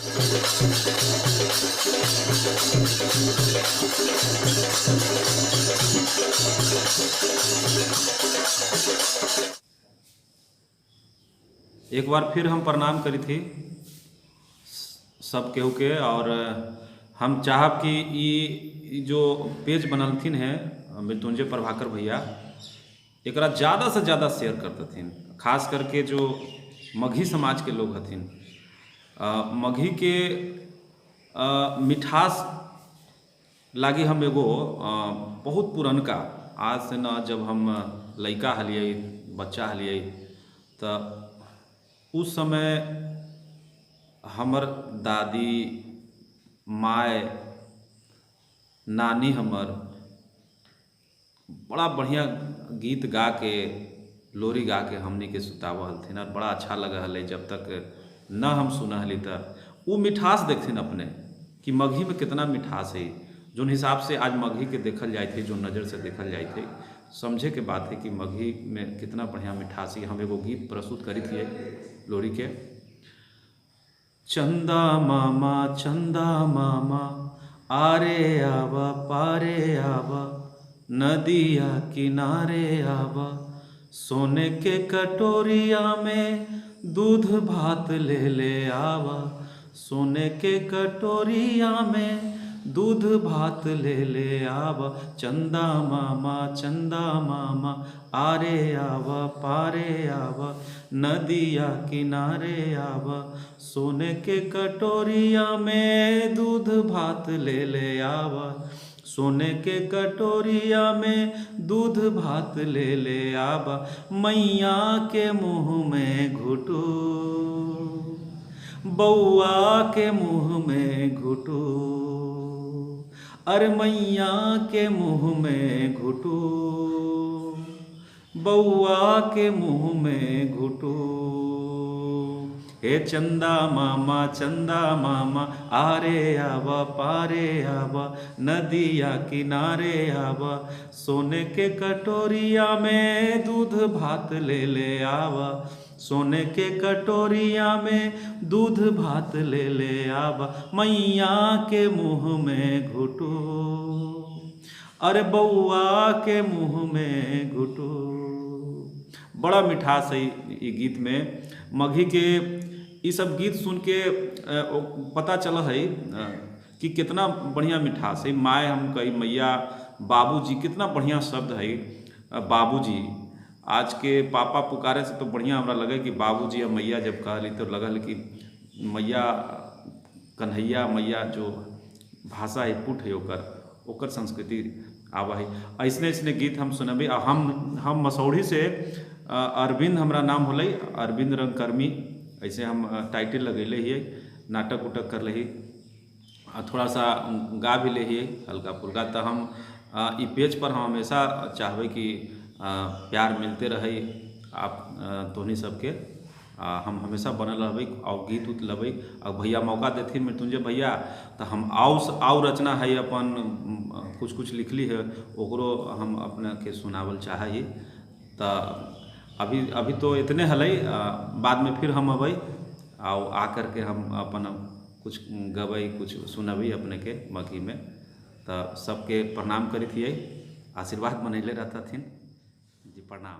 एक बार फिर हम प्रणाम करी थी सब केहू के। और हम चाहब कि ई जो पेज बनलथिन हैं मृत्युंजय प्रभाकर भैया, एकरा ज़्यादा से ज़्यादा शेयर करतथिन, खास करके जो मगही समाज के लोग हथिन। मगही के मिठास लागी हम एगो बहुत पुरनका, आज से न जब हम लइका हलियै, बच्चा हलियै, तऽ उस समय हमर दादी, माय, नानी हमर बड़ा बढ़िया गीत गा के, लोरी गा के हमनी के सुतावऽ हलथिन और बड़ा अच्छा लगऽ हलै। जब तक न हम सुनऽ हली तऽ उ मिठास देखथिन अपने कि मगही में कितना मिठास है। जोन हिसाब से आज मगही के देखल जाइत है, जो नज़र से देखल जाइत है, समझे के बात है कि मगही में कितना बढ़िया मिठास है। हम एगो गीत प्रस्तुत करी थी लोरी के। चंदा मामा चंदा मामा आरे आवा पारे आवा, नदिया किनारे आवा, सोने के कटोरिया में दूध भात ले ले आवा, सोने के कटोरिया में दूध भात ले ले आवा, चंदा मामा चंदा मामा आरे आवा पारे आवा, नदिया किनारे आवा, सोने के कटोरिया में दूध भात ले ले आवा, सोने के कटोरिया में दूध भात ले ले आवा, मैया के मुँह में घुटू, बउआ के मुँह में घुटू, अरे मैया के मुँह में घुटू, बउआ के मुँह में घुटू। हे चंदा मामा चंदा मामा आरे आवा पारे आवा, नदिया किनारे आवा, सोने के कटोरिया में दूध भात ले ले आवा, सोने के कटोरिया में दूध भात ले ले आवा, मैया के मुँह में घुटू, अरे बउआ के मुँह में घुटू। बड़ा मिठास है ई गीत में मगही के। ई सब गीत सुन के पता चल है कि कितना बढ़िया मिठास है। माए हम कही मैया, बाबूजी, कितना बढ़िया शब्द है बाबूजी। आज के पापा पुकारे से तो बढ़िया हमरा लगे कि बाबूजी या मैया जब कहली तो लगल कि मैया कन्हैया मैया जो भाषा है पुट है ओकर ओकर संस्कृति आवा है। ऐसने ऐसने गीत हम सुनबे। आ हम मसौढ़ी से अरविंद हमरा नाम होलै, अरविंद रंगकर्मी, ऐसे हम टाइटल लगैले हियै, नाटक उटक कर लही आ थोड़ा सा गा भी ले हियै हल्का फुल्का। तो हम ई पेज पर हम हमेशा चाहबै कि प्यार मिलते रहे आप तोहनी सबके। हम हमेशा बनल रहबै और गीत उत लेबै। और भैया मौका देथिन मृत्युंजय भैया तो हम आउ रचना है अपन कुछ कुछ लिखली है ओकरो हम अपने के सुनावल चाहै ही। तो अभी अभी तो इतने हलै, बाद में फिर हम अबै और आ करके हम अपन कुछ गबै कुछ सुनबै अपने के मगही में। तो सबके प्रणाम करी थियै, आशीर्वाद बनैले रहतथिन जी, प्रणाम।